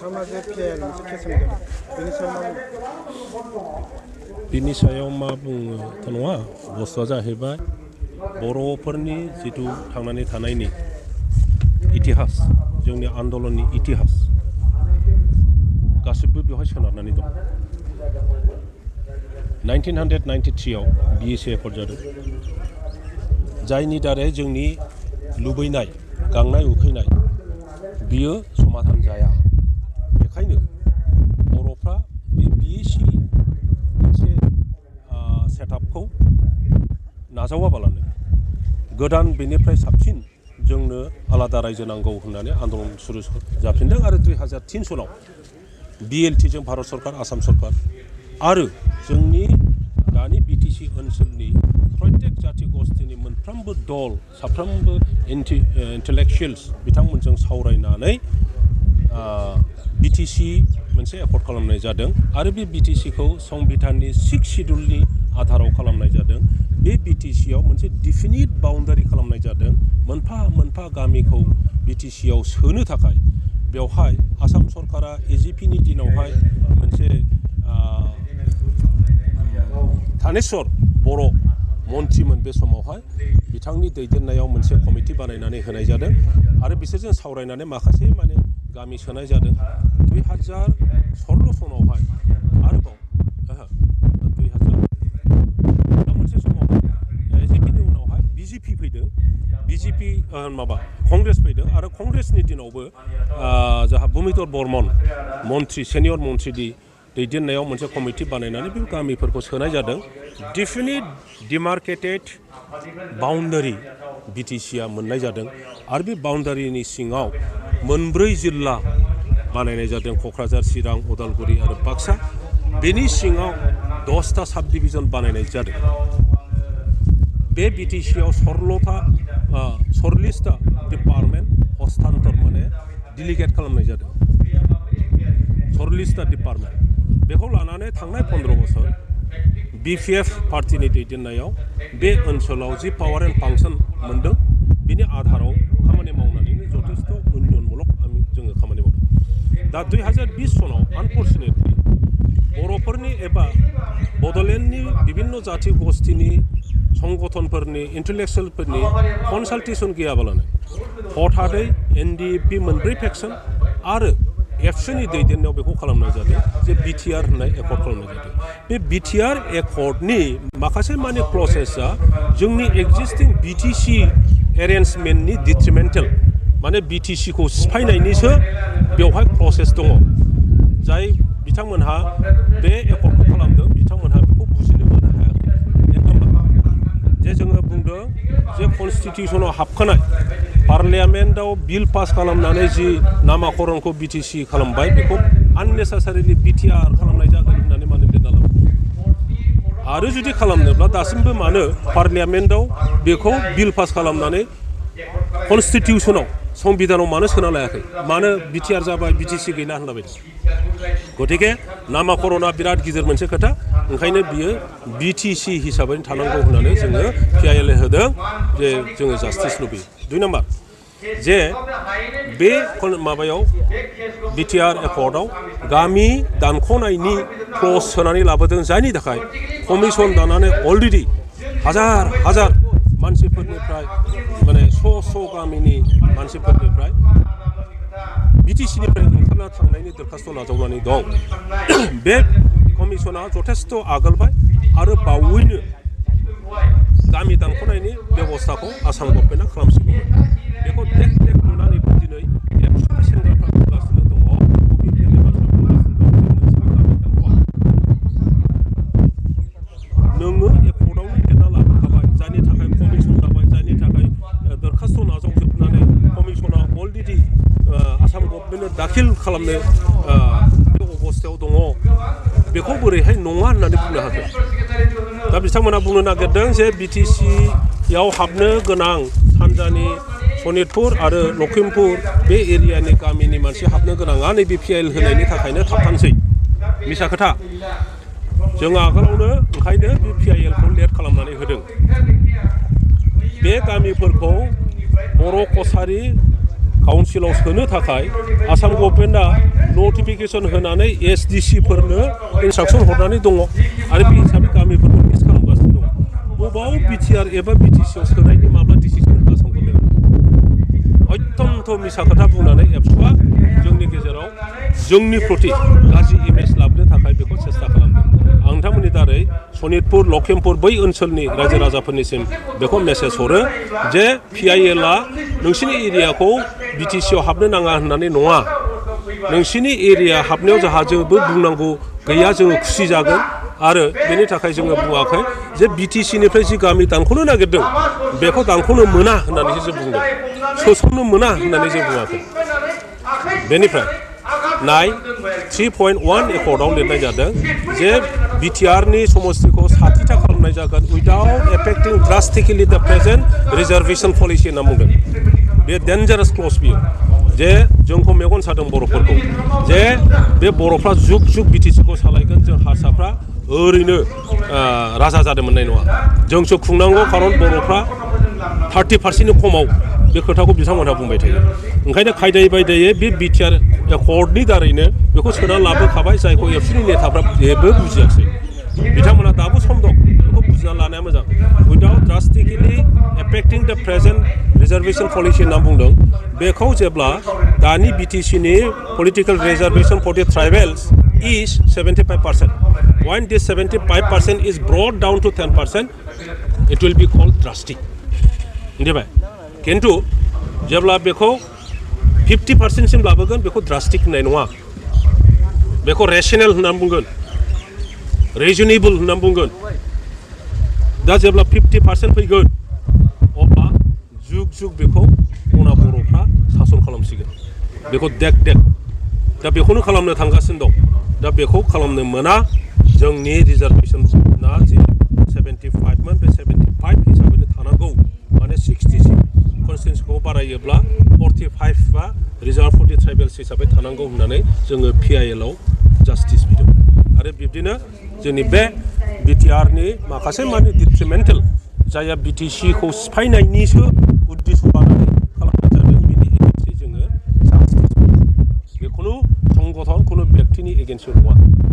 नोंथाङा जे PIL मोनसे केस होनाय बिनि सायाव मा बुङोथ' नङा बुस्थुआ जाहैबाय बर'फोरनि जिथु थांनानै थानायनि इतिहास जोंनि आन्दलननि इतिहास गासिबो बेवहाय सोनारनानै दं 1993 आव BTC एकर्ड जादों जायनि दारै जोंनि लुबैनाय गांनाय उखैनाय बियो समाधान जाया बेखायनो बर'फ्रा बे BTC मोनसे सेटआपखौ नाजावाबालानो गोदान बेनिफ्राय साबसिन जोंनो आलादा रायजो नांगौ होननानै आन्दलन सुरु जाफिनदों आरो 2003 सनाव BLTजों भारत सरकार आसाम सरकार आरो जोंनि दानि BTC ओनसोलनि प्रत्येक जाथि गस्थिनि मोनफ्रोमबो दल साफ्रोमबो इन्टेलेक्सुयेल्स बिथांमोनजों सावरायनानै BTC मोनसे एकर्ड खालामनाय जादों आरो बे BTCखौ संबिधाननि 6 शिड्युलनि आधाराव खालामनाय जादों बे BTCआव मोनसे डिफिनिट बाउन्डारि खालामनाय जादों मोनफा मोनफा गामिखौ BTCआव सोनो थाखाय बेवहाय आसाम सरकारा AGPनि दिनावहाय मोनसे थानेस्वर बर' मन्त्रिमोन बे समावहाय बिथांनि दैदेननायाव मोनसे कमिटि बानायनानै होनाय जादों आरो बिसोरजों सावरायनानै माखासे माने गामि सोनाय जादों 2016 सनावहाय आरोबाव 2000 मोनसे समावहाय AGPनि उनावहाय BJP फैदों कंग्रेस फैदों आरो कंग्रेसनि दिनावबो जोंहा भुमिधर बर्मन मन्त्रि सेनियर मन्त्रि दैदेननायाव मोनसे कमिटि बानायनानै बे गामिफोरखौ सोनाय जादों डिफिनिट डिमार्केटेड बाउन्डारि BTCआ मोननाय जादों आरो बे बाउन्डारिनि सिङाव मोनब्रै जिल्ला बानायनाय जादों क'क्राझार चिरां उदालगुरि आरो बाक्सा बेनि सिङाव 10टा साब डिभिजन बानायनाय जादों बे BTCआव 40टा डिपार्टमेन्ट हस्तान्तर माने डिलिगेट खालामनाय जादों 40टा डिपार्टमेन्ट बेखौ लानानै थांनाय 15 बोसोर BPF पार्टिनि दैदेननायाव बे ओनसोलाव जि पावार एन्ड फांसन मोनदों बिनि आधाराव खामानि मावनानैनो जथेस्थ उन्नयनमूलक जोङो खामानि मावदों दा 2020 सनाव आनफर्चुनेटलि बर'फोरनि एबा बड'लेण्डनि बिभिन्न जाथि गस्थिनि संगठनफोरनि इन्टेलेक्सुयेलफोरनि कनसाल्टेसन गैयाबालानो हथादै NDP मोनब्रै फेक्सन आरो एबसुनि दैदेननायाव बेखौ खालामनाय जादों जे BTR होननाय एकर्ड खालामनाय जादों बे BTR एकर्डनि माखासे माने क्लसेसआ जोंनि एक्जिस्टिं BTC एरेन्जमेन्टनि डिट्रिमेन्टेल माने BTCखौ सिफायनायनिसो बेवहाय प्रसेस दङ जाय बिथांमोनहा बे एकर्डखौ खालामदों बिथांमोनहा बेखौ बुजिनो मोननो हायाखै एक नाम्बार जे जोङो बुंदों जे कनस्टिटिउसनाव हाबखानाय पार्लियामेन्टआव बिल पास खालामनानै जि नामाकरणखौ BTC खालामबाय बेखौ आननेसेसारिलि BTR खालामनाय जागोन होननानै मानो लिरना लाबाय आरो जुदि खालामनोब्ला दासिमबो मानो पार्लियामेन्टआव बेखौ बिल पास खालामनानै कनस्टिटिउसनाव संबिधानाव मानो सोना लायाखै मानो BTR जाबाय BTC गैना होनलाबायदों गतिके नामाकरणआ बिराद गिदिर मोनसे खोथा ओंखायनो बियो BTC हिसाबै थानांगौ होननानै जोङो PIL होदों जे जोङो जास्टिस लुबैयो 2 नाम्बार जे बे माबायाव BTR एकर्डआव गामि दानख'नायनि क्लज सोनानै लाबोदों जायनि थाखाय कमिसन दानानै अलरेडि हाजार मानसिफोरनिफ्राय माने स' गामिनि मानसिफोरनिफ्राय BTCनिफ्राय ओंखारना थांनायनि दरखास्त नाजावनानै दं बे कमिसना जथेस्थ आगोलबाय आरो बावैनो गामि दानख'नायनि बेबस्थाखौ आसाम गभर्नमेन्टआ खालामसिगौमोन बेखौ टेक नुनानैबो दिनै एबसुनि सेंग्राफ्रा बुंगासिनो दङ बबेनि बाथ्रा बुंगासिनो दं मोनसेबो गामि दानख'आ नोङो एकर्डआवनो लिरना लाबोखाबाय जायनि थाखाय कमिसन दाबाय जायनि थाखाय दरखास्त नाजावजोबनानै कमिसना अलरेडि आसाम गभर्नमेन्टनो दाखिल खालामनो बे अबस्थायाव दङ बेखौ बोरैहाय नङा होननानै बुंनो हागोन दा बिथांमोना बुंनो नागिरदों जे BTCआव हाबनो गोनां सानजानि सनितपुर आरो लखिमपुर बे एरियानि गामिनि मानसि हाबनो गोनाङा नैबे PIL होनायनि थाखायनो थाबथानोसै मिसा खोथा जों आगोलावनो ओंखायनो बे PILखौ लेट खालामनानै होदों बे गामिफोरखौ बर' कसारि काउन्सिलाव सोनो थाखाय आसाम गभर्नमेन्टआ नटिफिकेसन होनानै एसडिसिफोरनो इन्सट्राक्सन हरनानै दङ आरो बे हिसाबै गामिफोरखौ मिस खालामगासिनो दङ बबाव बिटिआर एबा बिटिसिआव सोनायनि माब्ला डिसिसन आसाम गभर्नमेन्टआ अत्यन्त मिसा खोथा बुंनानै एबसुआ जोंनि गेजेराव जोंनि प्रति गाज्रि इमेज लाबोनो थाखाय बेखौ सेस्था खालामदों आं नोंथांमोननि दारै सनितपुर लखिमपुर बै ओनसोलनि रायजो राजाफोरनिसिम बेखौ मेसेज हरो जे PILआ नोंसिनि एरियाखौ बिटिसिआव हाबनो नाङा होननानै नङा नोंसिनि एरिया हाबनायाव जोंहा जेबो बुंनांगौ गैया जोङो खुसि जागोन आरो बेनि थाखाय जोङो बुङाखै जे बिटिसिनिफ्राय जि गामि दानख'नो नागिरदों बेखौ दानख'नो मोना होननानैसो जों बुंदों सोसननो मोना होननानै जों बुङाखै बेनिफ्राय नाय 3.1 एकर्डआव लिरनाय जादों जे बिटिआरनि समस्तिखौ 60था खालामनाय जागोन उइदाउट एफेक्टिं ड्रास्टिकेलि द प्रेजेन्ट रिजार्भेसन पलिसि होनना बुंदों बे डेन्जारास क्लज बियो जे जोंखौ मेगन सादों बर'फोरखौ जे बे बर'फ्रा जुग जुग बिटिसिखौ सालायगोन जों हारसाफ्रा ओरैनो राजा जानो मोननाय नङा जोंसो खुंनांगौ खारन बर'फ्रा 30%नि खमाव बे खोथाखौ बिथांमोनहा बुंबाय थायो ओंखायनो खायदायै बायदायै बे बिटिआर एकर्डनि दारैनो बेखौ सोना लाबोखाबाय जायखौ एबसुनि नेताफ्रा जेबो बुजियाखै बिथांमोनहा दाबो सम दं बेखौ बुजिना लानाया मोजां उइदाउट ड्रास्टिकेलि एफेक्टिं द प्रेजेन्ट रिजार्भेसन पलिसि होनना बुंदों बेखौ जेब्ला दानि बिटिसिनि political reservation for the ट्राइबेल्स is 75% when this 75% is brought down to 10% it will be called drastic मिथिबाय किन्तु जेब्ला बेखौ 50% सिम लाबोगोन बेखौ ड्रास्टिक होननाय नङा बेखौ रेशनेल होननानै बुंगोन रिजनेबल होननानै बुंगोन दा जेब्ला 50% फैगोन अब्ला जुग जुग बेखौ उना बर'फ्रा सासन खालामसिगोन बेखौ देख दा बेखौनो खालामनो थांगासिनो दं दा बेखौ खालामनो मोना जोंनि रिजार्भेसना जि 75 मोन बे 75 हिसाबैनो थानांगौ माने 60 कनस्टिट्युन्सिखौ बारायोब्ला 45 बा रिजार्भ फर दि ट्राइबेल्स हिसाबै थानांगौ होननानै जोङो PILआव जास्टिस बिदों आरो बिब्दिनो जोंनि बे बिटिआरनि माखासे माने डिट्रिमेन्टेल जायहा बिटिसिखौ सिफायनायनिसो उद्देश्य लानानै खालामनाय जादों बिनि एगेन्स्टै जोङो जास्टिस बे खुनु संगठन खुनु व्यक्तिनि एगेन्स्ट नङा